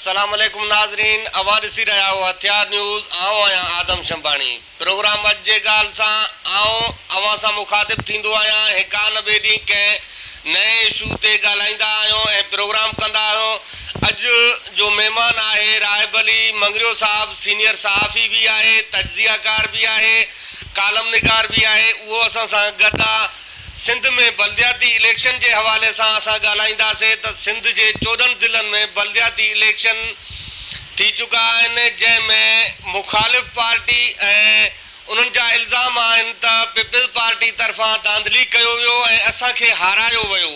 السلام عليڪم ناظرين اوهان ڏسي رهيا آهيو هٿيار نيوز آئون آهيان آدم شنباڻي پروگرام اڄ جي ڳالهه سان آئون اوهان سان مخاطب ٿيندو آهيان هڪ آن ٻئي ڏينهن ڪنهن نئين اشو تي ڳالهائيندا آهيون ۽ پروگرام ڪندا آهيون اڄ جو مهمان آهي راهب علي مڱريو صاحب سينيئر صحافي به آهي تجزيه ڪار به آهي ڪالم نگار به آهي اهو اسان سان گڏ آ سنڌ ۾ بلدياتي اليڪشن جي حوالي سان اسان ڳالهائينداسين ته سنڌ جي 14 ضلعن ۾ بلدياتي اليڪشن ٿي چڪا آهن جنهن ۾ مخالف پارٽي ۽ انهن جا الزام آهن ته پيپلز پارٽي طرفان ڌانڌلي ڪيو ويو ۽ اسان کي هارايو ويو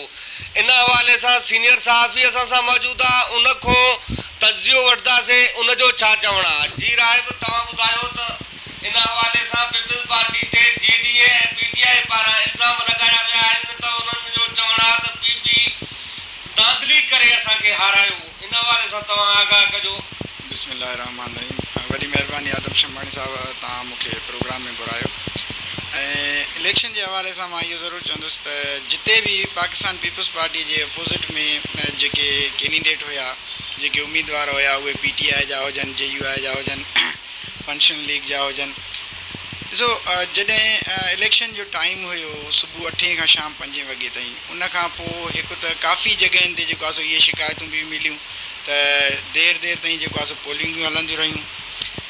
ان حوالي سان سينيئر صحافي اسان سان موجود آ ان کون تجزيو وٺنداسين ان جو ڇا چوڻ آ جي راهب توهان ٻڌايو ته ان حوالي سان پيپلز پارٽي تي جي ڊي اي ۽ پي ٽي آء پاران الزام لڳايا ويا آهن ته انهن جو چوڻ آهي ته پي پي ڌانڌلي ڪري اسان کي هارايو، ان حوالي سان توهان آگاهه ڪجو. بسم الله الرحمٰن الرحيم وڏي مهرباني آدم شمباڻي صاحب توهان مون کي پروگرام ۾ گهرايو ۽ اليڪشن جي حوالي سان مان اهو ضرور چوندس ته جتي به پاڪستان پيپلز پارٽي جي اپوزٽ ۾ جيڪي ڪينڊيڊيٽ هيا جيڪي اميدوار هيا اهي پي ٽي آء جا هجن جي يو آء جا هجن فنڪشنل ليگ جا هجن. ڏسو جڏهن اليڪشن جو ٽائيم هيو صبح اٺين کان شام پنجين وڳي تائين ان کان پوء هڪ ته ڪافي جڳهين تي جيڪو آهي سو اهي شڪايتون به مليون ته دير دير تائين جيڪو آهي سو پولنگون هلنديون رهيون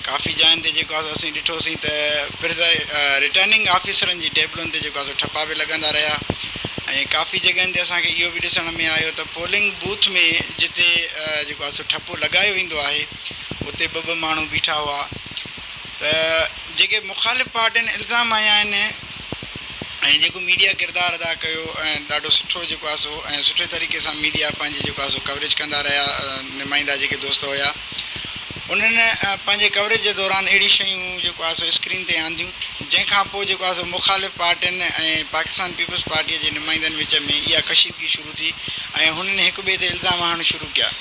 ڪافي جاين تي جيڪو آهي سو اسين ڏٺوسين ته رٽرننگ آفيسرن جي ٽيبلن تي جيڪو آهي سو ٺپا به لڳندا رهيا ۽ ڪافي جڳهين تي اسان کي اهو به ڏسڻ ۾ آيو ته پولنگ بوٿ ۾ جتي جيڪو آهي سو ٺپو لڳايو ويندو آهي اتي ٻه ٻه ماڻهو بيٺا هئا ته جيڪي مخالف پارٽين الزام هنيا آهن ۽ جيڪو ميڊيا ڪردار ادا ڪيو ۽ ڏاڍو سٺو جيڪو آهي سو ۽ سٺي طريقي سان ميڊيا پنهنجي جيڪو آهي سو ڪوريج ڪندا رهيا نمائندا جيڪي دوست هيا انهن پنهنجي ڪوريج جي دوران اهڙيون شيون جيڪو آهي سو اسڪرين تي آنديون جنهن کان پوء جيڪو آهي سو مخالف پارٽين ۽ پاڪستان پيپلز پارٽي جي نمائندن وچ ۾ اها ڪشيدگي شروع ٿي ۽ هنن هڪ ٻئي تي الزام هڻڻ شروع ڪيا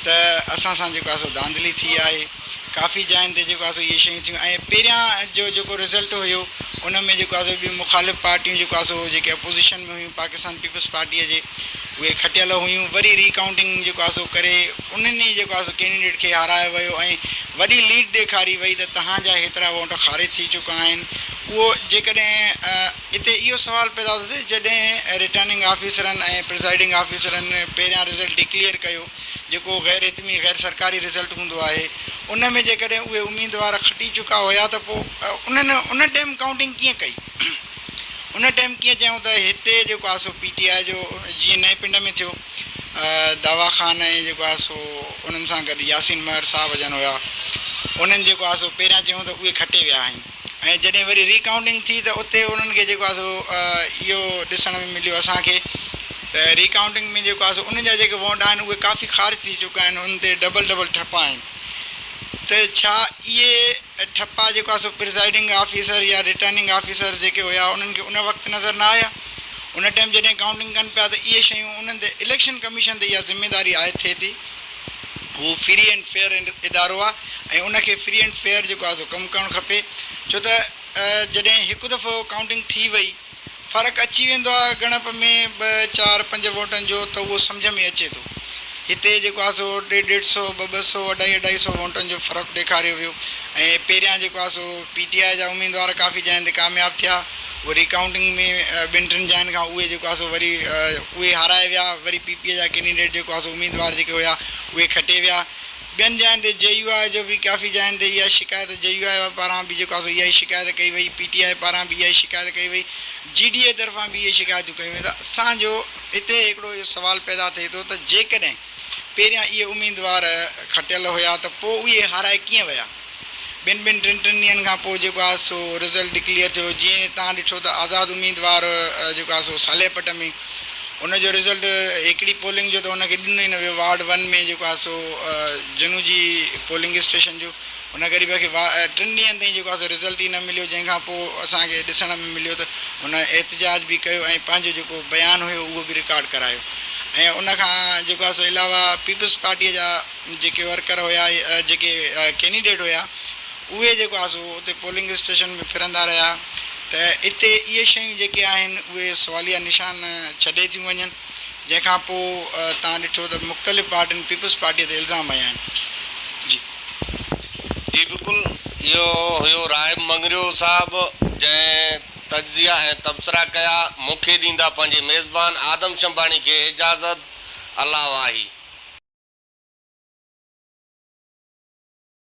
ته اسان سان جيڪو آهي سو ڌانڌلي ٿي آهي، ڪافي جاين تي جيڪو آهي سو اهي شيون ٿيون ۽ پهريان جو جيڪو رزلٽ هيو ان ۾ جيڪو آهي سو ٻيون مخالف پارٽيون جيڪو آهي سو جيڪي اپوزيشن ۾ هيون پاڪستان پيپلز پارٽيء جي اهي کٽيل هيون وري ري ڪائونٽنگ جيڪو آهي سو ڪري انهن ئي جيڪو آهي سو ڪينڊيڊيٽ کي هارايو ويو ۽ وڏي ليڊ ڏيکاري وئي ته توهان جا هيترا ووٽ خارج ٿي چڪا آهن اهو جيڪڏهن اتي اهو سوال پيدا ٿو ٿئي جڏهن رٽرننگ آفيسرن ۽ پرزائيڊنگ آفيسرن پهريان رزلٽ ڊڪليئر ڪيو جيڪو غير حتمي غير سرڪاري رزلٽ هوندو آهي ان ۾ جيڪڏهن اهي اميدوار کٽي چڪا هيا ته پوء انهن ان ٽيم ڪائونٽنگ ڪيئن ڪئي ان ٽيم ڪيئن چيائون ته هتي جيڪو آهي سو پي ٽي آء جو جيئن نئين پنڊ ۾ ٿيو داوا خان ۽ جيڪو آهي سو انهن سان گڏ ياسين مهر صاحب جن هيا انهن جيڪو آهي سو پهريان چيائون ته اهي کٽي ويا آهن. ۽ جڏهن وري ري ڪائونٽنگ ٿي ته اتي انهن کي جيڪو آهي سو اهو ڏسڻ ۾ مليو اسان کي ته ري ڪائونٽنگ ۾ جيڪو آهي سو انهن جا جيڪي ووٽ آهن اهي ڪافي خارج ٿي چڪا آهن انهن تي ڊبل ڊبل ٺپا آهن ته ڇا اهي ٺپا جيڪو آهي سو پرزائيڊنگ آفيسر يا رٽرننگ آفيسر جيڪي هيا انهن کي ان وقت نظر نه آيا ان ٽائيم جڏهن ڪائونٽنگ ڪن پيا ته اهي شيون انهن تي اليڪشن ڪميشن تي اها ذميواري عائد ٿئي ٿي هو فري اينڊ فيئر ادارو آهي ۽ ان کي فري اينڊ فيئر جيڪو آهي سو ڪم ڪرڻ کپي ڇو ته جڏهن هڪ دفعو ڪائونٽنگ ٿي وئي فرق اچي ويندو آهي ڳڻپ ۾ ٻه چار پنج ووٽن جو ته اهو سمجهه ۾ اچي ٿو هتي جيڪو آهي سو ڏيڍ ڏيڍ سو ٻه ٻه سو اڍائي اڍائي سو ووٽن جو فرق ڏيکاريو ويو ۽ پهريان جيڪو آهي سو پي ٽي آء جا اميدوار ڪافي جاين تي ڪامياب ٿيا وري ڪائونٽنگ ۾ ٻن ٽن جاين کان اهي جيڪو آهي سو وري اهي هارائي ويا وري پي پي جا ڪينڊيڊيٽ جيڪو آهي سو اميدوار جيڪي هيا اهي کٽي ويا ٻين جاين تي جي يو آء جو به ڪافي جاين تي اها شڪايت جي يو آء پاران به جيڪو آهي سو اها ئي شڪايت ڪئي وئي پي ٽي آء پاران به اها ئي شڪايت ڪئي وئي جي ڊي اي طرفان به اهي شڪايتون ڪيون ويون ته اسان جو اتي هڪڙو اهو سوال پيدا ٿئي ٿو ته جيڪڏهن پهريان اهي اميدوار کٽيل هيا ته پوء اهي هارائي ڪيئن ويا؟ ٻن ٻن ٽن ٽن ڏينهن کان پوء جيڪو آهي سو رزلٽ ڊڪليئر ٿيو جيئن تان ڏٺو ته آزاد اميدوار جيڪو آهي سو صالح پٽ ۾ ان جو رزلٽ هڪڙي پولنگ جو ته ان کي ڏنو ئي نه ويو وارڊ ون ۾ جيڪو آهي سو جنو جي پولنگ اسٽيشن جو ان غريب کي ٽن ڏينهن تائين جيڪو آهي سو رزلٽ ئي نه مليو جنهن کان پوء اسان کي ڏسڻ ۾ مليو ته هن احتجاج به ڪيو ۽ پنهنجو جيڪو بيان هيو اهو به رڪارڊ ڪرايو ۽ ان کان جيڪو آهي سو علاوه پيپلز پارٽيء جا جيڪي ورڪر هيا جيڪي ڪينڊيڊيٽ هيا اهي جيڪو آهي سو اتي پولنگ اسٽيشن ۾ ڦرندا رهيا ته اتي اهي شيون جيڪي آهن اهي سواليه نشان ڇڏي ٿيون وڃن. جنهن کان پوء توهان ڏٺو ته مختلف پارٽين پيپلز پارٽيء تي الزام هنيا آهن. جي. جي بلڪل اهو هيو راهب مڱريو صاحب جنهن تجزيا ۽ تبصرا ڪيا مون کي ڏيندا پنهنجي ميزبان آدم شنباڻي کي اجازت الله واهي.